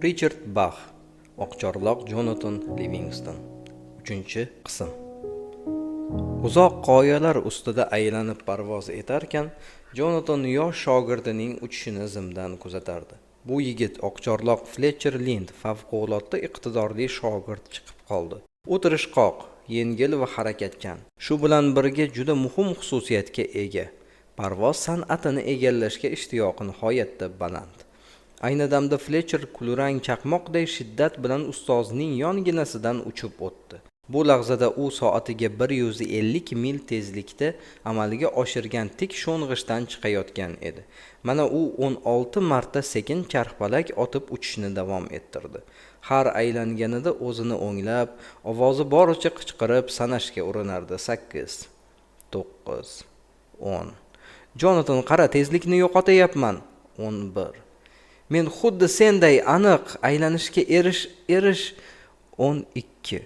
Richard Bax, Oqchorloq Jonatan Livingston. 3-qism. Uzoq qoyalar ustida aylanib parvoz etarkan, Jonatan yosh shogirdining uchishini zimdan kuzatardi. Bu yigit, oqchorloq Fletcher Lind, favqulodda iqtidorli shogird chiqib qoldi. U tirishqoq, yengil va harakatchan. Shu bilan birga juda muhim xususiyatga ega. Parvoz san'atini egallashga ishtiyoqi nihoyatda baland. Ayni damda Fletcher kulrang chaqmoqday shiddat bilan ustozining yonginasidan uchib o'tdi. Bu lahzada u soatiga 150 mil tezlikda amalga oshirgan tik sho'ng'ishdan chiqayotgan edi. Mana u 16 marta sekin charxpalak otib uchishni davom ettirdi. Har aylanganida o'zini o'nglab, ovozi boricha qichqirib sanashga urinardi: 8, 9, 10. Jonatan, qara, tezlikni yo'qotayapman. 11. Men xuddi senday aniq aylanishga erish 12.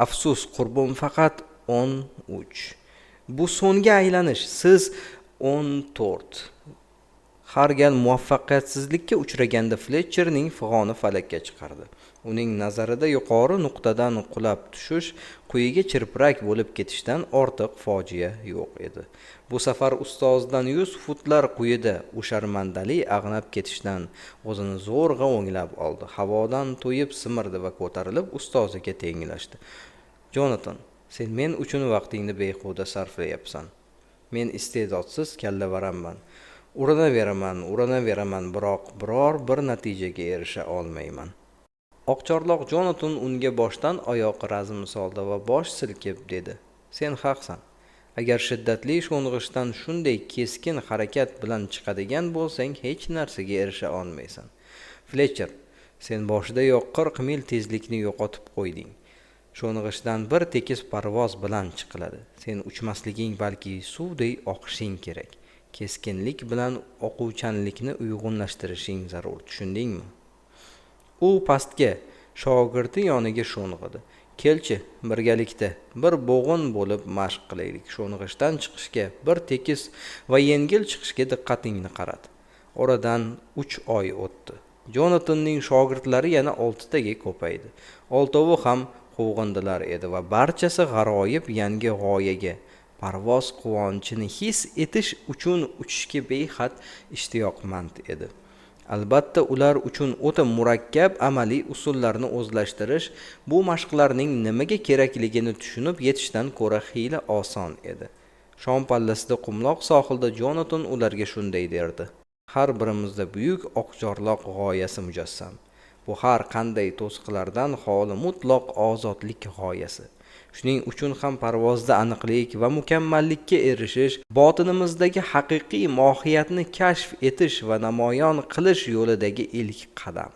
Afsus, qurbim faqat 13. Bu so'nggi aylanish. Siz 14. Har gal muvaffaqiyatsizlikka uchraganda Fletcherning fig'oni falakka chiqardi. Uning nazarida yuqori nuqtadan qulab tushish, quyiga chirpirak bo'lib ketishdan ortiq fojia yo'q edi. Bu safar ustozidan 100 futlar quyida u sharmandali ag'nab ketishdan o'zini zo'rg'a o'nglab oldi. Havodan to'yib simirdi va ko'tarilib ustoziga tenglashdi. Jonatan, sen men uchun vaqtingni behuda sarflayapsan. Men iste'dodsiz kallavaramman. Urinaveraman, urinaveraman, biroq biror bir natijaga erisha olmayman. Oqchorloq Jonatan unga boshdan oyoq razm soldi va bosh silkib dedi: Sen haqsan. Agar shiddatli sho'ng'ishdan shunday keskin harakat bilan chiqadigan bo'lsang, hech narsaga erisha olmaysan. Fletcher, sen boshidayoq 40 mil tezlikni yo'qotib qo'yding. Sho'ng'ishdan bir tekis parvoz bilan chiqiladi. Sen uchmasliging, balki suvday oqishing kerak. Keskinlik bilan oquvchanlikni uyg'unlashtirishing zarur, tushundingmi? U pastga, shogirdi yoniga sho'ng'idi. Kelchi, birgalikda bir bo'g'in bo'lib mashq qilaylik. Sho'ng'ishdan chiqishga, bir tekis va yengil chiqishga diqqatingni qarat. Oradan 3 oy o'tdi. Jonatanning shogirdlari yana 6 taga ko'paydi. Oltovi ham quvg'indilar edi va barchasi g'aroyib yangi g'oyaga, parvoz quvonchini his etish uchun uchishga behad ishtiyoqmand edi. Albatta, ular uchun o'ta murakkab amaliy usullarni o'zlashtirish bu mashqlarning nimaga kerakligini tushunib yetishdan ko'ra xiyla oson edi. Shom pallasida qumloq sohilda Jonatan ularga shunday derdi: Har birimizda buyuk oqchorloq g'oyasi mujassam. Bu har qanday to'siqlardan xoli mutlaq ozodlik g'oyasi. Shuning uchun ham parvozda aniqlik va mukammallikka erishish, botinimizdagi haqiqiy mohiyatni kashf etish va namoyon qilish yo'lidagi ilk qadam.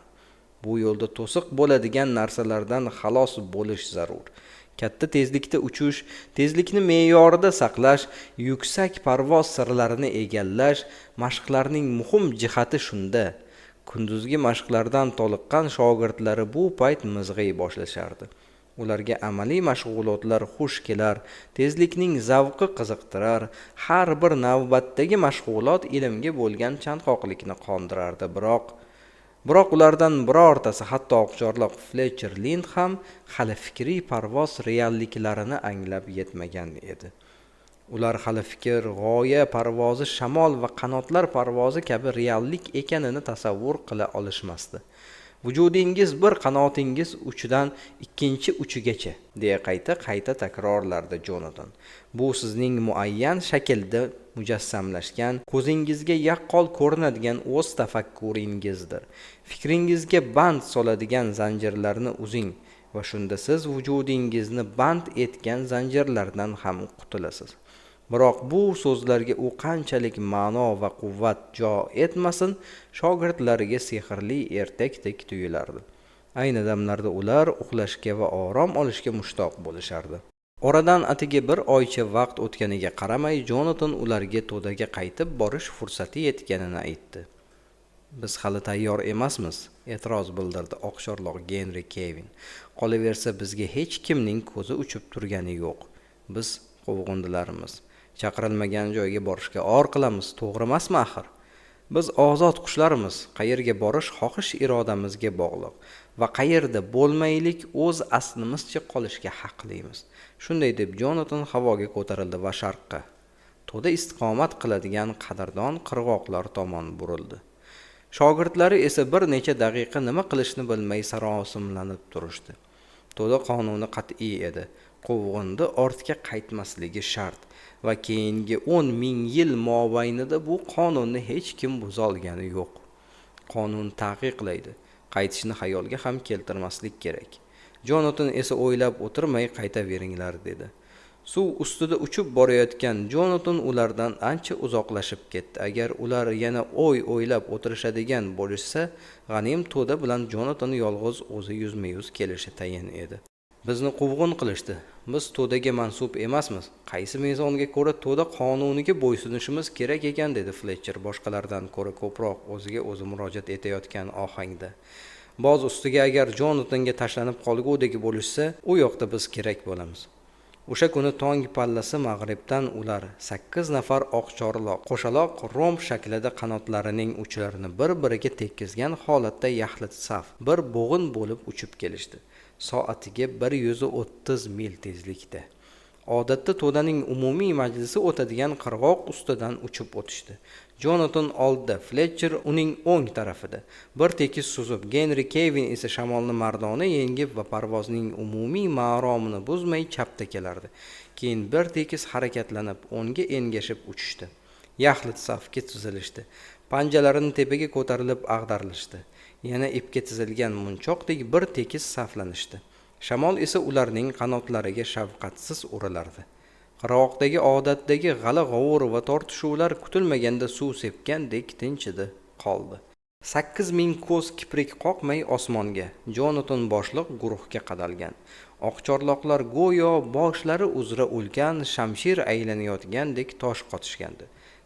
Bu yo'lda to'siq bo'ladigan narsalardan xalos bo'lish zarur. Katta tezlikda uchish, tezlikni me'yorida saqlash, yuksak parvoz sirlarini egallash mashqlarning muhim jihati shunda. Kunduzgi mashqlardan toliqqan shogirdlari bu payt mizg'iy boshlashardi. Ularga amaliy mashg'ulotlar xush kelar, tezlikning zavqi qiziqtirar, har bir navbatdagi mashg'ulot ilmga bo'lgan chanqoqlikni qondirardi. Biroq ulardan birortasi, hatto oqchorloq Fletcher Lind ham hali fikriy parvoz realliklarini anglab yetmagan edi. Ular hali fikr, g'oya parvozi shamol va qanotlar parvozi kabi reallik ekanini tasavvur qila olishmasdi. Vujudingiz bir qanotingiz uchidan ikkinchi uchigacha, deya qayta-qayta takrorlardi Jonatan. Bu sizning muayyan shaklda mujassamlashgan, ko'zingizga yaqqol ko'rinadigan o'z tafakkuringizdir. Fikringizga band soladigan zanjirlarni uzing va shunda siz vujudingizni band etgan zanjirlardan ham qutulasiz. Biroq bu so'zlarga u qanchalik ma'no va quvvat jo etmasin, shogirdlariga sehrli ertakdek tuyulardi. Ayni damlarda ular uxlashga va orom olishga mushtoq bo'lishardi. Oradan atigi bir oycha vaqt o'tganiga qaramay, Jonatan ularga to'daga qaytib borish fursati yetganini aytdi. Biz hali tayyor emasmiz, e'tiroz bildirdi oqchorloq Genri Kevin. Qolaversa, bizga hech kimning ko'zi uchib turgani yo'q. Biz quvg'indilarmiz. Chaqirilmagan joyga borishga or qilamiz, to'g'ri emasmi axir? Biz ozod qushlarmiz, qayerga borish xohish irodamizga bog'liq va qayerda bo'lmaylik, o'z aslimizcha qolishga haqlimiz. Shunday deb Jonatan havoga ko'tarildi va sharqqa, to'da istiqomat qiladigan qadrdon qirg'oqlar tomon burildi. Shogirdlari esa bir necha daqiqa nima qilishni bilmay sarosimlanib turishdi. To'da qonuni qat'iy edi: quvg'indi ortga qaytmasligi shart va keyingi 10 000 yil mobaynida bu qonunni hech kim buzolgani yo'q. Qonun taqiqlaydi, qaytishni xayolga ham keltirmaslik kerak. Jonatan esa o'ylab o'tirmay, "Qaytaveringlar", dedi. Suv ustida uchib borayotgan Jonatan ulardan ancha uzoqlashib ketdi. Agar ular yana o'y o'ylab o'tirishadigan bo'lishsa, g'anim to'da bilan Jonatan yolg'iz o'zi yuzma yuz kelishi tayin edi. "Bizni quvg'in qilishdi. Biz to'daga mansub emasmiz. Qaysi mezonga ko'ra to'da qonuniga bo'ysunishimiz kerak ekan?" dedi Fletcher boshqalardan ko'ra ko'proq o'ziga o'zi murojaat etayotgan ohangda. "Boz ustiga, agar Jonatanga tashlanib qolgudek bo'lishsa, u yoqda biz kerak bo'lamiz." O'sha kuni tong pallasi mag'ribdan ular, sakkiz nafar oqchorloq, qo'shaloq romb shaklida qanotlarining uchlarini bir biriga tekkizgan holatda yaxlit saf, bir bo'g'in bo'lib uchib kelishdi, soatiga 130 mil tezlikda. Odatda to'daning umumiy majlisi o'tadigan qirg'oq ustidan uchib o'tishdi. Jonatan oldida, Fletcher uning o'ng tarafida bir tekis suzib, Genri Kevin esa shamolni mardona yengib va parvozning umumiy maromini buzmay chapda kelardi. Keyin bir tekis harakatlanib, o'ngga engashib uchishdi, yaxlit safga tizilishdi, panjalarini tepaga ko'tarilib ag'darilishdi, yana ipga tizilgan munchoqdek bir tekis saflanishdi. Shamol esa ularning qanotlariga shafqatsiz urilardi. Qirg'oqdagi odatdagi g'ala g'ovur va tortishuvlar kutilmaganda suv sepgandek tinchidi qoldi. 8000 ko'z kiprik qoqmay osmonga, Jonatan boshliq guruhga qadalgan. Oqchorloqlar go'yo boshlari uzra ulkan shamshir aylanayotgandek tosh qotishgandi.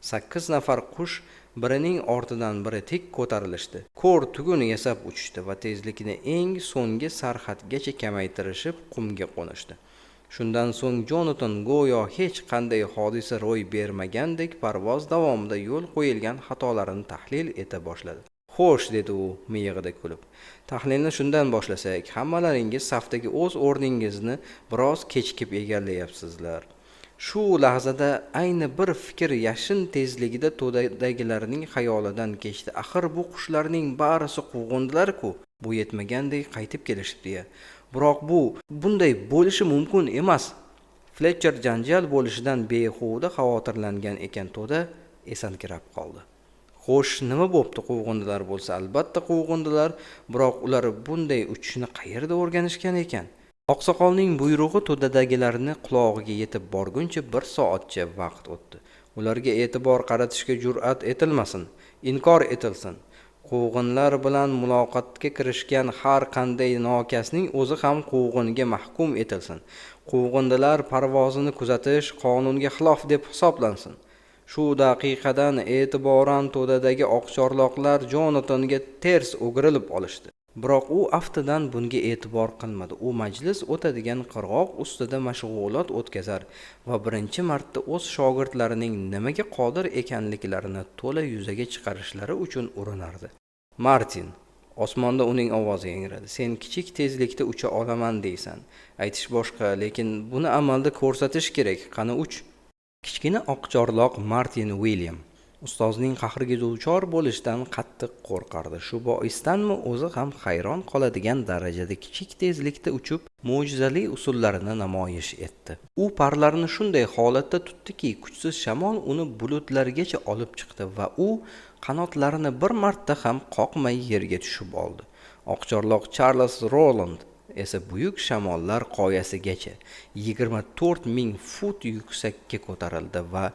Sakkiz nafar qush birining ortidan biri tik ko'tarilishdi, ko'r tugun yasab uchishdi va tezlikni eng so'nggi sarhadgacha kamaytirishib, qumga qo'nishdi. Shundan so'ng Jonatan go'yo hech qanday hodisa ro'y bermagandek parvoz davomida yo'l qo'yilgan xatolarni tahlil eta boshladi. "Xo'sh", dedi u miyig'ida kulib, "tahlilni shundan boshlasak: hammalaringiz safdagi o'z o'rningizni biroz kechikib egallayapsizlar." Shu lahzada ayni bir fikr yashin tezligida to'dadagilarning xayolidan kechdi: "Axir bu qushlarning barisi quvg'indilar-ku! Bu yetmagandek, qaytib kelishibdi-ya! Biroq bu bunday bo'lishi mumkin emas." Fletcher janjal bo'lishidan behuda xavotirlangan ekan, to'da esankirab qoldi. "Xo'sh, nima bo'pti? Quvg'indilar bo'lsa, albatta quvg'indilar. Biroq ular bunday uchishni qayerda o'rganishgan ekan?" Oqsoqolning buyrug'i to'dadagilarni qulog'iga yetib borguncha bir soatcha vaqt o'tdi. "Ularga e'tibor qaratishga jur'at etilmasin, inkor etilsin. Quvg'inlar bilan muloqotga kirishgan har qanday nokasning o'zi ham quvg'inga mahkum etilsin. Quvg'indilar parvozini kuzatish qonunga xilof deb hisoblansin." Shu daqiqadan e'tiboran to'dadagi oqchorloqlar Jonatanga ters o'girilib olishdi. Biroq u aftidan bunga e'tibor qilmadi. U majlis o'tadigan qirg'oq ustida mashg'ulot o'tkazar va birinchi marta o'z shogirdlarining nimaga qodir ekanliklarini to'la yuzaga chiqarishlari uchun urinardi. "Martin", osmonda uning ovozi yangradi, "sen kichik tezlikda ucha olaman deysan. Aytish boshqa, lekin buni amalda ko'rsatish kerak. Qani, uch." Kichkina oqchorloq Martin Uilyam ustozining qahriga duchor bo'lishdan qattiq qo'rqardi. Shu boisdanmi, o'zi ham hayron qoladigan darajada kichik tezlikda uchib, mo'jizali usullarini namoyish etdi. U parlarini shunday holatda tutdiki, kuchsiz shamol uni bulutlargacha olib chiqdi va u qanotlarini bir marta ham qoqmay yerga tushib oldi. Oqchorloq Charlz Roland esa buyuk shamollar qoyasigacha, 24 000 fut yuksakka ko'tarildi va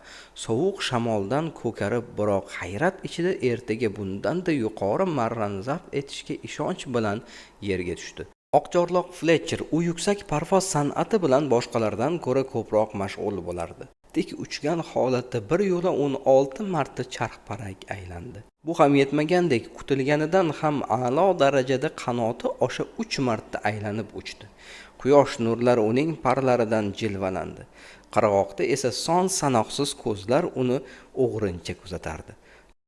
sovuq shamoldan ko'karib, biroq hayrat ichida ertaga bundanda yuqori marrani zabt etishga ishonch bilan yerga tushdi. Oqchorloq Fletcher u yuksak parvoz san'ati bilan boshqalardan ko'ra ko'proq mashg'ul bo'lardi. Tik uchgan holatda bir yo'la 16 marta charxpalak aylandi. Bu ham yetmagandek, kutilganidan ham a'lo darajada qanoti osha uch marta aylanib uchdi. Quyosh nurlari uning parlaridan jilvalandi. Qirg'oqda esa son sanoqsiz ko'zlar uni o'g'rincha kuzatardi.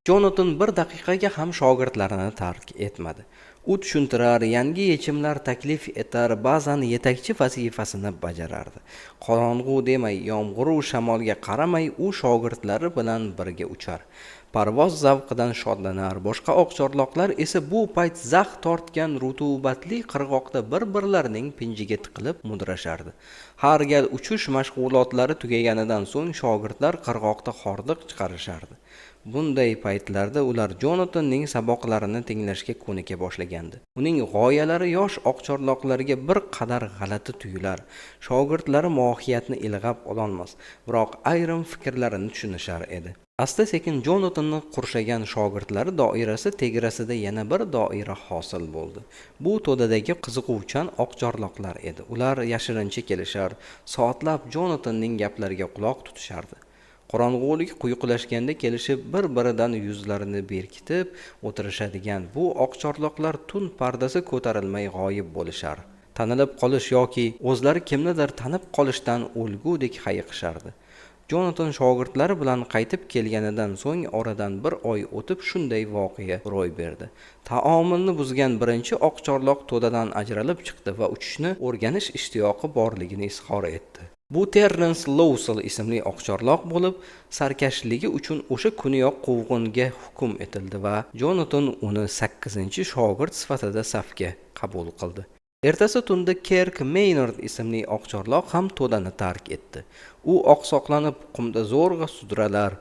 Jonatan bir daqiqaga ham shogirdlarini tark etmadi. U tushuntirar, yangi yechimlar taklif etar, ba'zan yetakchi vazifasini bajarardi. Qorong'u demay, yomg'iru shamolga qaramay u shogirdlari bilan birga uchar. Parvoz zavqidan shodlanar. Boshqa oqchorloqlar esa bu payt zax tortgan rutubatli qirg'oqda bir-birlarining pinjiga tiqilib mudrashardi. Har gal uchish mashg'ulotlari tugaganidan so'ng shogirdlar qirg'oqda hordiq chiqarishardi. Bunday paytlarda ular Jonatanning saboqlarini tinglashga ko'nika boshlagandi. Uning g'oyalari yosh oqchorloqlarga bir qadar g'alati tuyular. Shogirdlari mohiyatni ilg'ab ololmas, biroq ayrim fikrlarini tushunishar edi. Asta-sekin Jonatanni qurshagan shogirdlari doirasi tegrasida yana bir doira hosil bo'ldi. Bu to'dadagi qiziquvchan oqchorloqlar edi. Ular yashirincha kelishar, soatlab Jonatanning gaplariga quloq tutishardi. Qorong'ulik quyuqlashganda kelishib, bir-biridan yuzlarini berkitib o'tirishadigan bu oqchorloqlar tun pardasi ko'tarilmay g'oyib bo'lishar. Tanilib qolish yoki o'zlari kimnidir tanib qolishdan o'lgudek hayiqishardi. Jonatan shogirdlari bilan qaytib kelganidan so'ng oradan bir oy o'tib shunday voqea ro'y berdi. Taomilni buzgan birinchi oqchorloq to'dadan ajralib chiqdi va uchishni o'rganish ishtiyoqi borligini izhor etdi. Bu Terrens Lousel ismli oqchorloq bo'lib, sarkashligi uchun o'sha kuniyoq quvg'inga hukm etildi va Jonatan uni 8-shogird sifatida safga qabul qildi. Ertasi tunda Kerk Meynard ismli oqchorloq ham to'dani tark etdi. U oqsoqlanib qumda zo'rg'a sudralar,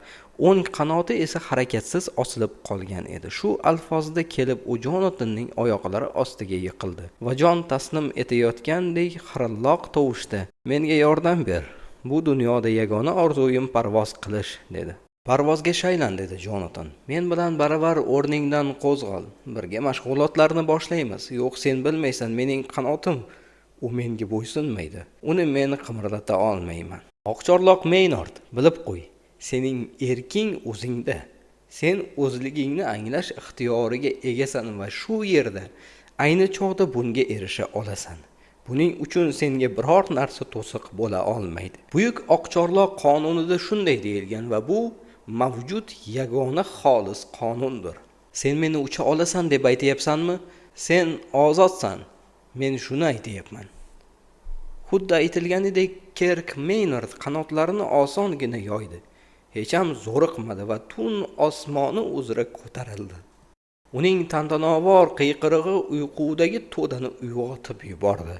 o'ng qanoti esa harakatsiz osilib qolgan edi. Shu alfozda kelib u Jonatanning oyoqlari ostiga yiqildi va jon taslim etayotgandek xirilloq tovushda: "Menga yordam ber. Bu dunyoda yagona orzuyim parvoz qilish", dedi. "Parvozga shaylan", dedi Jonatan. "Men bilan baravar o'rningdan qo'zg'al. Birga mashg'ulotlarni boshlaymiz. Yo'q, sen bilmaysan, mening qanotim, u menga bo'ysunmaydi. Uni men qimirlata olmayman. Oqchorloq Meynard, bilib qo'y, sening erking o'zingda. Sen o'zligingni anglash ixtiyoriga egasan va shu yerda, ayni chog'da bunga erisha olasan. Buning uchun senga biror narsa to'siq bo'la olmaydi. Buyuk oqchorloq qonunida shunday deyilgan va bu mavjud yagona xolis qonundir. Sen meni ucha olasan deb aytyapsanmi? Sen ozodsan. Men shuni aytyapman." Xuddi aytilganidek Kerk Meynard qanotlarini osongina yoydi. Hecham zo'riqmadi va tun osmoni uzra ko'tarildi. Uning tantanavor qiyqirig'i uyqudagi to'dani uyg'otib yubordi.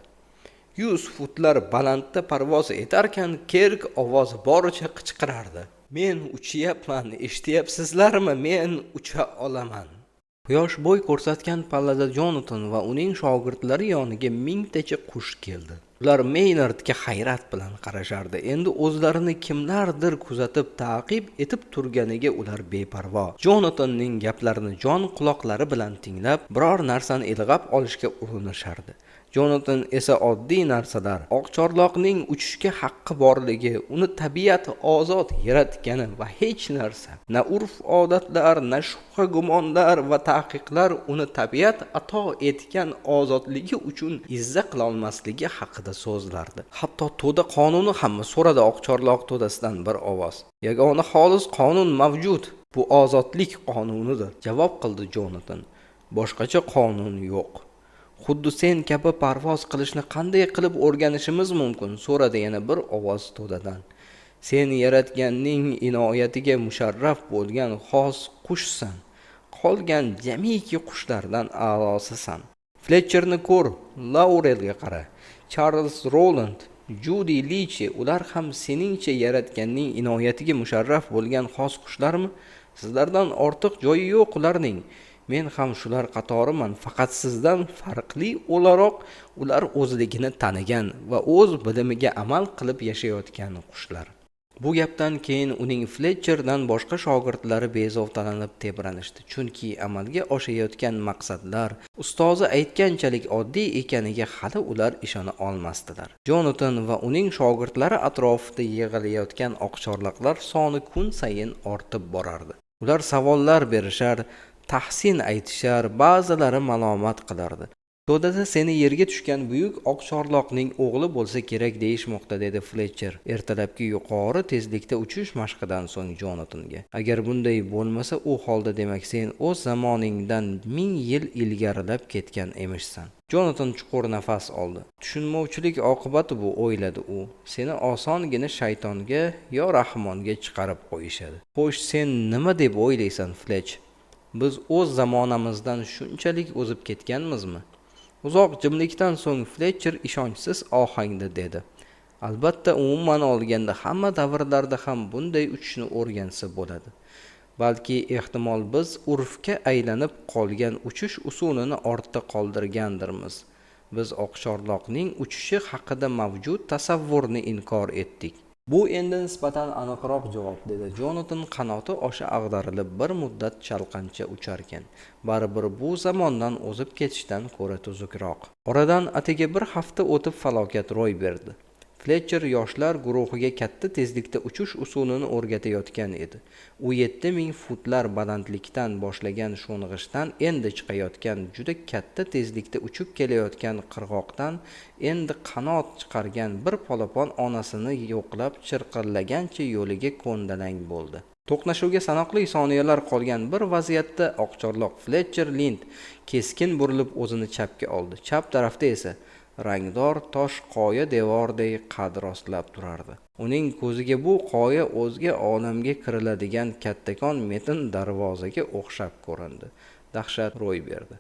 100 futlar balandda parvoz etarkan Kerk ovozi boricha qichqirardi: "Men uchyapman, eshityapsizlarmi? Men ucha olaman." Quyosh bo'y ko'rsatgan pallada Jonatan va uning shogirdlari yoniga mingtacha qush keldi. Ular Meynardga hayrat bilan qarashardi. Endi o'zlarini kimlardir kuzatib, ta'qib etib turganiga ular beparvo. Jonatanning gaplarini jon quloqlari bilan tinglab, biror narsani ilg'ab olishga urinishardi. Jonatan esa oddiy narsalar, oqchorloqning uchishga haqqi borligi, uni tabiat ozod yaratgani va hech narsa, na urf-odatlar, na shubha gumonlar va taqiqlar uni tabiat ato etgan ozodligi uchun izza qilolmasligi haqida so'zlardi. Hatto to'da qonuni hammi, so'radi oqchorloq to'dasidan bir ovoz. Yagona xolis qonun mavjud. Bu ozodlik qonunidir, javob qildi Jonatan. Boshqacha qonun yo'q. Xuddi sen kabi parvoz qilishni qanday qilib o'rganishimiz mumkin, so'radi yana bir ovoz to'dadan. Sen yaratganning inoyatiga musharraf bo'lgan xos qushsan. Qolgan jamiki qushlardan a'losisan. Fletcherni ko'r, Laurelga qara. Charles Roland, Judi Lichi, ular ham seningcha yaratganning inoyatiga musharraf bo'lgan xos qushlarmi? Sizlardan ortiq joyi yo'q ularning. Men ham shular qatoriman, faqat sizdan farqli o'laroq ular o'zligini tanigan va o'z bilimiga amal qilib yashayotgan qushlar. Bu gapdan keyin uning Fletcherdan boshqa shogirdlari bezovtalanib tebranishdi, chunki amalga oshayotgan maqsadlar ustozi aytganchalik oddiy ekaniga hali ular ishona olmasdilar. Jonatan va uning shogirdlari atrofida yig'ilayotgan oqchorloqlar soni kun sayin ortib borardi. Ular savollar berishar, tahsin aytishar, ba'zilari malomat qilardi. To'dada seni yerga tushgan buyuk oqchorloqning o'g'li bo'lsa kerak deyishmoqda, dedi Fletcher ertalabki yuqori tezlikda uchish mashqidan so'ng Jonatanga. Agar bunday bo'lmasa, u holda demak sen o'z zamoningdan 1000 yil ilgarilab ketgan emishsan. Jonatan chuqur nafas oldi. Tushunmovchilik oqibati bu, o'yladi u. Seni osongina shaytonga yo rahmonga chiqarib qo'yishadi. Xo'sh, sen nima deb o'ylaysan, Fletch? Biz o'z zamonamizdan shunchalik o'zib ketganmizmi? Uzoq jimlikdan so'ng Fletcher ishonchsiz ohangda dedi: Albatta, umuman olganda hamma davrlarda ham bunday uchishni o'rgansa bo'ladi. Balki ehtimol biz urfga aylanib qolgan uchish usulini ortda qoldirgandirmiz. Biz oqchorloqning uchishi haqida mavjud tasavvurni inkor etdik. Bu endi nisbatan aniqroq javob, dedi Jonatan qanoti osha ag'darilib bir muddat chalqancha ucharkan. Baribir bu zamondan o'zib ketishdan ko'ra tuzukroq. Oradan atigi bir hafta o'tib falokat ro'y berdi. Fletcher yoshlar guruhiga katta tezlikda uchish usulini o'rgatayotgan edi. U 7000 futlar balandlikdan boshlagan sho'ng'ishdan endi chiqayotgan, juda katta tezlikda uchib kelayotgan qirg'oqdan endi qanot chiqargan bir polapon onasini yo'qlab chirqillagancha yo'liga ko'ndalang bo'ldi. To'qnashuvga sanoqli soniyalar qolgan bir vaziyatda oqchorloq Fletcher Lind keskin burilib o'zini chapga oldi. Chap tarafda esa rangdor tosh qoya devorday qad rostlab turardi. Uning ko'ziga bu qoya o'zga olamga kiriladigan kattakon metin darvozaga o'xshab ko'rindi. Dahshat ro'y berdi.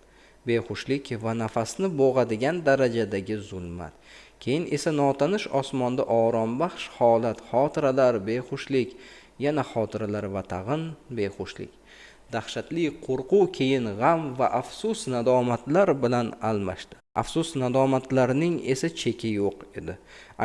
Behushlik va nafasni bo'g'adigan darajadagi zulmat. Keyin esa notanish osmonda orombaxsh holat, xotiralar, behushlik, yana xotiralar va tag'in behushlik. Dahshatli qo'rquv keyin g'am va afsus nadomatlar bilan almashdi. Afsus nadomatlarning esa cheki yo'q edi.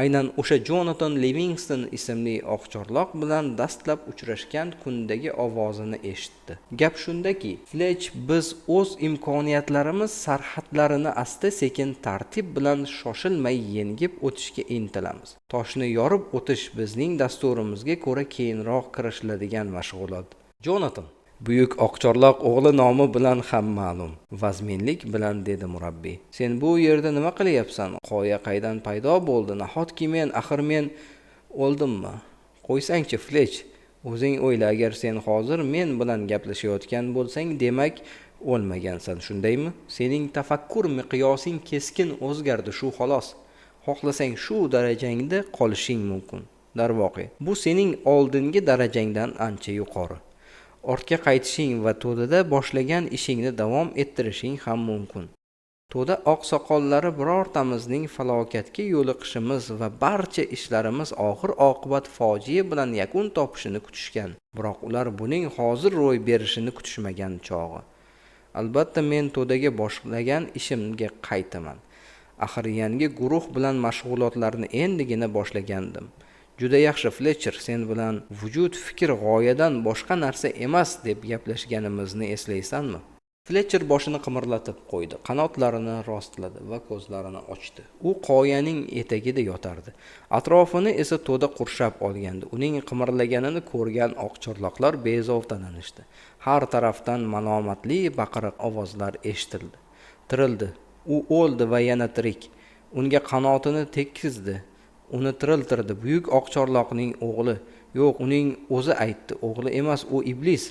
Aynan o'sha Jonatan Livingston ismli oqchorloq bilan dastlab uchrashgan kundagi ovozini eshitdi. Gap shundaki, Fletch, biz o'z imkoniyatlarimiz sarhadlarini asta-sekin tartib bilan shoshilmay yengib o'tishga intilamiz. Toshni yorib o'tish bizning dasturimizga ko'ra keyinroq kirishiladigan mashg'ulot. Jonatan, buyuk oqchorloq o'g'li nomi bilan ham ma'lum, vazminlik bilan dedi murabbiy. Sen bu yerda nima qilyapsan? Qoya qaydan paydo bo'ldi? Nahotki men, axir men o'ldimmi? Qo'ysangchi, Fletch, o'zing o'yla, agar sen hozir men bilan gaplashayotgan bo'lsang, demak o'lmagansan, shundaymi? Sening tafakkur miqyosing keskin o'zgardi, shu xolos. Xohlasang shu darajangda qolishing mumkin. Darvoqe, bu sening oldingi darajangdan ancha yuqori. Ortga qaytishing va to'dada boshlagan ishingni davom ettirishing ham mumkin. To'da oqsoqollari birortamizning falokatga yo'liqishimiz va barcha ishlarimiz oxir oqibat fojia bilan yakun topishini kutishgan. Biroq ular buning hozir ro'y berishini kutishmagan chog'i. Albatta men to'daga boshlagan ishimga qaytaman. Axir yangi guruh bilan mashg'ulotlarni endigina boshlagandim. Juda yaxshi, Fletcher, sen bilan vujud fikr g'oyadan boshqa narsa emas deb gaplashganimizni eslaysanmi? Fletcher boshini qimirlatib qo'ydi, qanotlarini rostladi va ko'zlarini ochdi. U qoyaning etagida yotardi. Atrofini esa to'da qurshab olgandi. Uning qimirlaganini ko'rgan oqchorloqlar bezovtalanishdi. Har tarafdan malomatli baqiriq ovozlar eshitildi. Tirildi. U o'ldi va yana tirik. Unga qanotini tekkizdi. Uni tiriltirdi. Buyuk oqchorloqning o'g'li. Yo'q, uning o'zi aytdi. O'g'li emas, u iblis.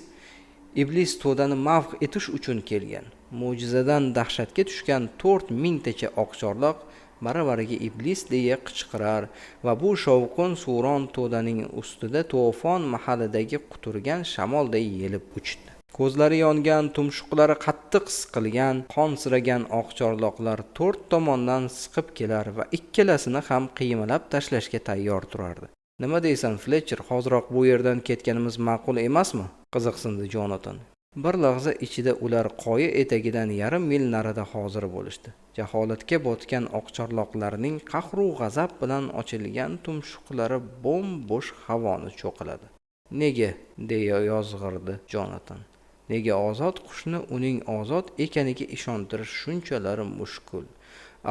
Iblis to'dani mahv etish uchun kelgan. Mo'jizadan dahshatga tushgan 4000 tacha oqchorloq baravariga iblis deya qichqirar va bu shovqin suron to'daning ustida to'fon mahalidagi quturgan shamolday yelib uchdi. Ko'zlari yongan, tumshuqlari qattiq siqilgan, qonsiragan oqchorloqlar to'rt tomondan siqib kelar va ikkalasini ham qiymalab tashlashga tayyor turardi. Nima deysan, Fletcher, hoziroq bu yerdan ketganimiz ma'qul emasmi? Qiziqsindi Jonatan. Bir lahza ichida ular qoya etagidan yarim mil narida hozir bo'lishdi. Jaholatga botgan oqchorloqlarning qahru g'azab bilan ochilgan tumshuqlari bo'm-bo'sh havoni cho'qiladi. Nega? deya yozg'irdi Jonatan. Nega ozod qushni uning ozod ekaniga ishontirish shunchalar mushkul?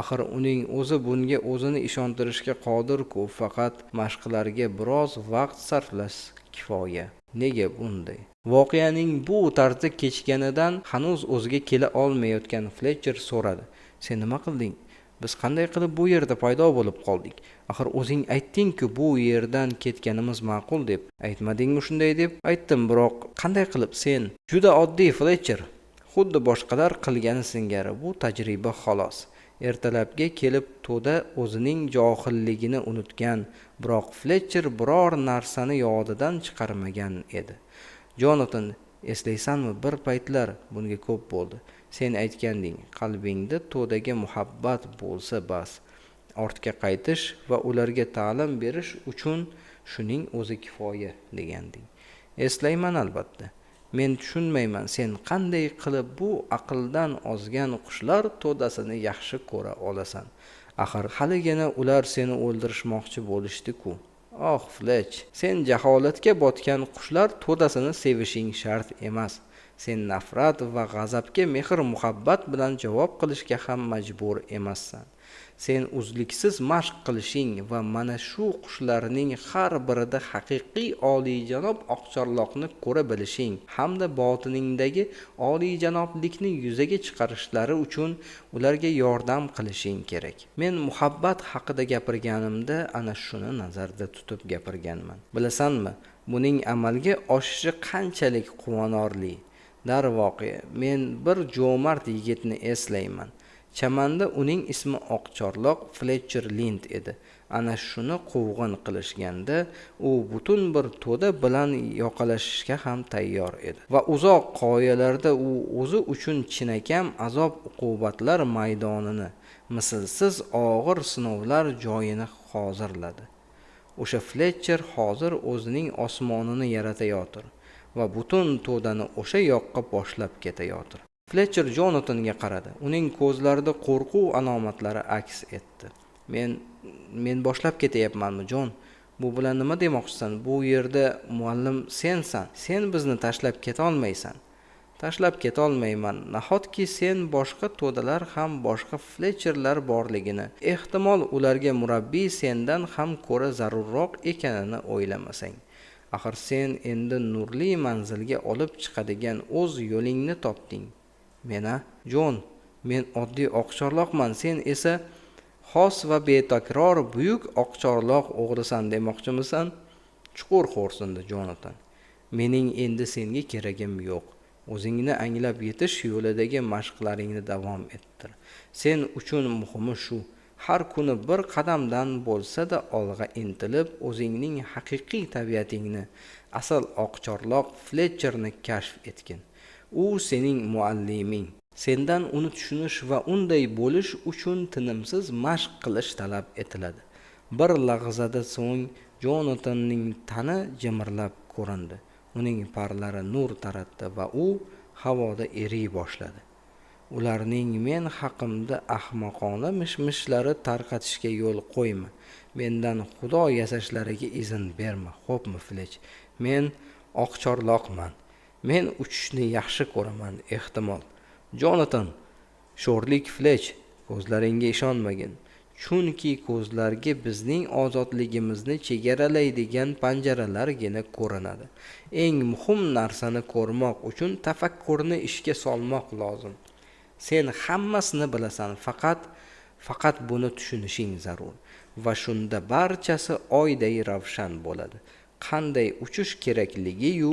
Axir uning o'zi bunga o'zini ishontirishga qodir-ku, faqat mashqlarga biroz vaqt sarflash kifoya. Nega bunday? Voqeaning bu tarzda kechganidan hanuz o'ziga kela olmayotgan Fletcher so'radi. Sen nima qilding? Biz qanday qilib bu yerda paydo bo'lib qoldik? Axir o'zing aytding-ku bu yerdan ketganimiz ma'qul deb. Aytmadingmi shunday deb? Aytdim, biroq qanday qilib sen? Juda oddiy, Fletcher. Xuddi boshqalar qilgani singari bu tajriba xolos. Ertalabga kelib to'da o'zining johilligini unutgan, biroq Fletcher biror narsani yodidan chiqarmagan edi. Jonatan, eslaysanmi, bir paytlar, bunga ko'p bo'ldi, sen aytganding, qalbingda to'daga muhabbat bo'lsa bas, ortga qaytish va ularga ta'lim berish uchun shuning o'zi kifoya deganding. Eslayman albatta. Men tushunmayman, sen qanday qilib bu aqldan ozgan qushlar to'dasini yaxshi ko'ra olasan? Axir haligina ular seni o'ldirishmoqchi bo'lishdi-ku. Oh, Fletch, sen jaholatga botgan qushlar to'dasini sevishing shart emas. Sen nafrat va g'azabga mehr-muhabbat bilan javob qilishga ham majbur emassan. Sen uzluksiz mashq qilishing va mana shu qushlarning har birida haqiqiy oliyjanob oqcharloqni ko'ra bilishing hamda botiningdagi oliyjanoblikni yuzaga chiqarishlari uchun ularga yordam qilishing kerak. Men muhabbat haqida gapirganimda ana shuni nazarda tutib gapirganman. Bilasanmi, buning amalga oshishi qanchalik quvonarli. Darvoqe, men bir jo'mard yigitni eslayman. Chamanda uning ismi Oqcharloq Fletcher Lind edi. Ana shuni quvg'in qilishganda u butun bir to'da bilan yoqalashishga ham tayyor edi. Va uzoq qoyalarda u o'zi uchun chinakam azob-uqubatlar maydonini, mislsiz og'ir sinovlar joyini hozirladi. O'sha Fletcher hozir o'zining osmonini yaratayotir va butun to'dani o'sha yoqqa boshlab ketayotir. Fletcher Jonatanga qaradi. Uning ko'zlarida qo'rquv alomatlari aks etdi. Men boshlab ketayapmanmi, Jon? Bu bilan nima demoqchisan? Bu yerda muallim sensan. Sen bizni tashlab keta olmaysan. Tashlab ketolmayman. Nahotki sen boshqa to'dalar ham boshqa Fletcherlar borligini, ehtimol ularga murabbiy sendan ham ko'ra zarurroq ekanini o'ylamasang. Axir sen endi nurli manzilga olib chiqadigan o'z yo'lingni topding. Mena, Jon, men oddiy oqcharloqman, sen esa xos va betakror buyuk oqcharloq o'g'lisan demoqchimisan? Chuqur xo'rsindi Jonatan. Mening endi senga keragim yo'q. O'zingni anglab yetish yo'lidagi mashqlaringni davom ettir. Sen uchun muhimi shu. Har kuni bir qadamdan bo'lsa-da olg'a intilib, o'zingning haqiqiy tabiatingni, asl oqcharloq Fletcherni kashf etgin. U sening mualliming. Sendan uni tushunish va unday bo'lish uchun tinimsiz mashq qilish talab etiladi. Bir lahzada so'ng Jonatanning tani jimirlab ko'rindi. Uning parlari nur taratdi va u havoda eriy boshladi. Ularning men haqimda ahmoqona mish-mishlari tarqatishga yo'l qo'yma. Mendan xudo yasashlariga izn berma. Xo'pmi, Fletch? Men oqcharloqman. Men uchishni yaxshi ko'raman, ehtimol. Jonatan, sho'rlik Fletch, ko'zlaringga ishonmagin. Chunki ko'zlarga bizning ozodligimizni chegaralaydigan panjaralargina ko'rinadi. Eng muhim narsani ko'rmoq uchun tafakkurni ishga solmoq lozim. Sen hammasini bilasan, faqat buni tushunishing zarur va shunda barchasi oyday ravshan bo'ladi. Qanday uchish kerakligi-yu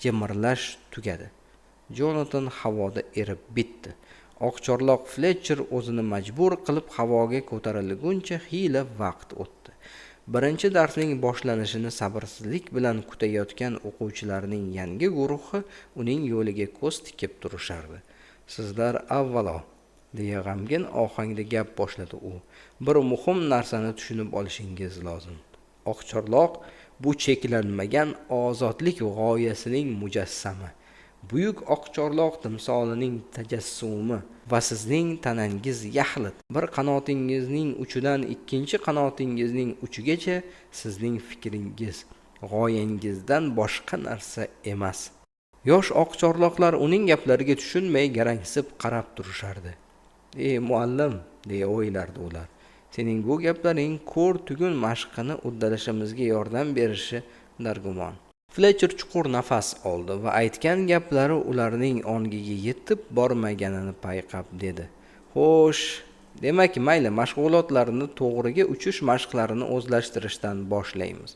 jimirlash tugadi. Jonatan havoda erib bitdi. Oqcharloq Fletcher o'zini majbur qilib havoga ko'tarilguncha xiyla vaqt o'tdi. Birinchi darsning boshlanishini sabrsizlik bilan kutayotgan o'quvchilarning yangi guruhi uning yo'liga ko'z tikib turishardi. Sizlar avvalo, deya g'amgin ohangda gap boshladi u, bir muhim narsani tushunib olishingiz lozim. Oqcharloq bu cheklanmagan ozodlik g'oyasining mujassami. Buyuk oqcharloq timsolining tajassumi va sizning tanangiz yaxlit. Bir qanotingizning uchidan ikkinchi qanotingizning uchigacha sizning fikringiz, g'oyangizdan boshqa narsa emas. Yosh oqcharloqlar uning gaplariga tushunmay garangsib qarab turishardi. Ey muallim, deya o'ylardi ular. Sening bu gaplaring ko'r tugun mashqini uddalashimizga yordam berishi dargumon. Fletcher chuqur nafas oldi va aytgan gaplari ularning ongiga yetib bormaganini payqab dedi. Xo'sh, demak, mayli, mashg'ulotlarni to'g'riga uchish mashqlarini o'zlashtirishdan boshlaymiz.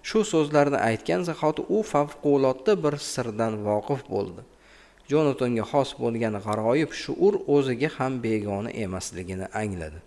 Shu so'zlarni aytgan zahoti u favqulodda bir sirdan voqif bo'ldi. Jonatonga xos bo'lgan g'aroyib shuur o'ziga ham begona emasligini angladi.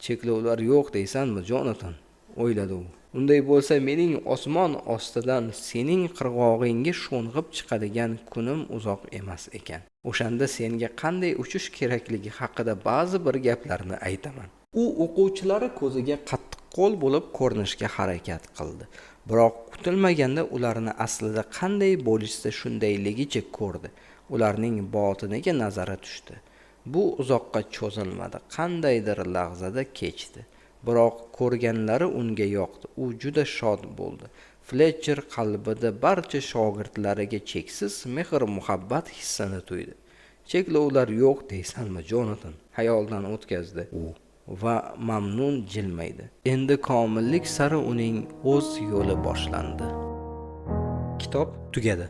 Cheklovlar yo'q deysanmi, Jonatan? O'yladi u. Unday bo'lsa, mening osmon ostidan sening qirg'og'ingga sho'ng'ib chiqadigan kunim uzoq emas ekan. O'shanda senga qanday uchish kerakligi haqida ba'zi bir gaplarni aytaman. U o'quvchilari ko'ziga qattiqqo'l bo'lib ko'rinishga harakat qildi. Biroq kutilmaganda ularni aslida qanday bo'lishsa shundayligicha ko'rdi. Ularning botiniga nazari tushdi. Bu uzoqqa cho'zilmadi, qandaydir lahzada kechdi. Biroq ko'rganlari unga yoqdi. U juda shod bo'ldi. Fletcher qalbida barcha shogirdlariga cheksiz mehr-muhabbat hissini tuydi. Cheklovlar yo'q deysanmi, Jonatan? Xayoldan o'tkazdi u va mamnun jilmaydi. Endi komillik sari uning o'z yo'li boshlandi. Kitob tugadi.